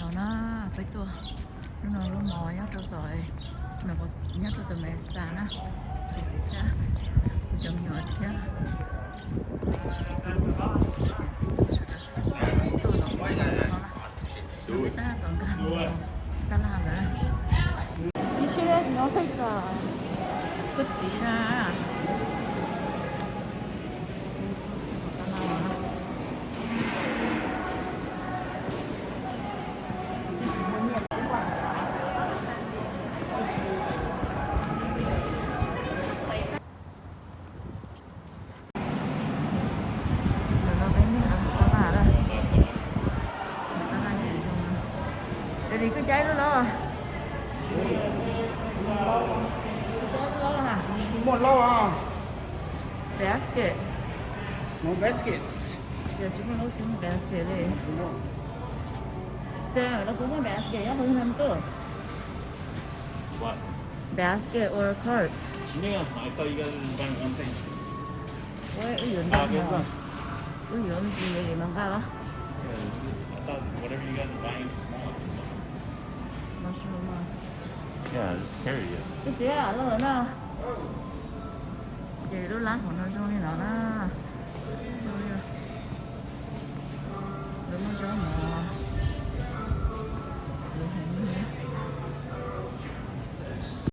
No na, peb tuaj, lub no lub mos nyob rau tom, nyob rau tom Mesa na, ces kuv thiab kuv cov me nyuam thiab txiv tub, niam txiv tub sawv daws tuaj tom no na, tam sim no peb tab tom nkag mus tab laj lawm. Koj txiv na. Daddy, koj caij lub lauj? Muaj lauj a. Basket. No baskets. Yog tsis muaj lauj tsis muaj basket li. Xav lawv puas muaj basket nyob hauv no tuaj? What? Basket or cart? No, I thought you guys were buying one thing. Wb yuav nqa no. Wb yuav me ntsis yuav nqa los. Yeah, I thought whatever you guys are buying is small. Mushroom. Yeah, just carry it. Koj txiv, los lawm na. Ces lub lab hauv no zoo li no na.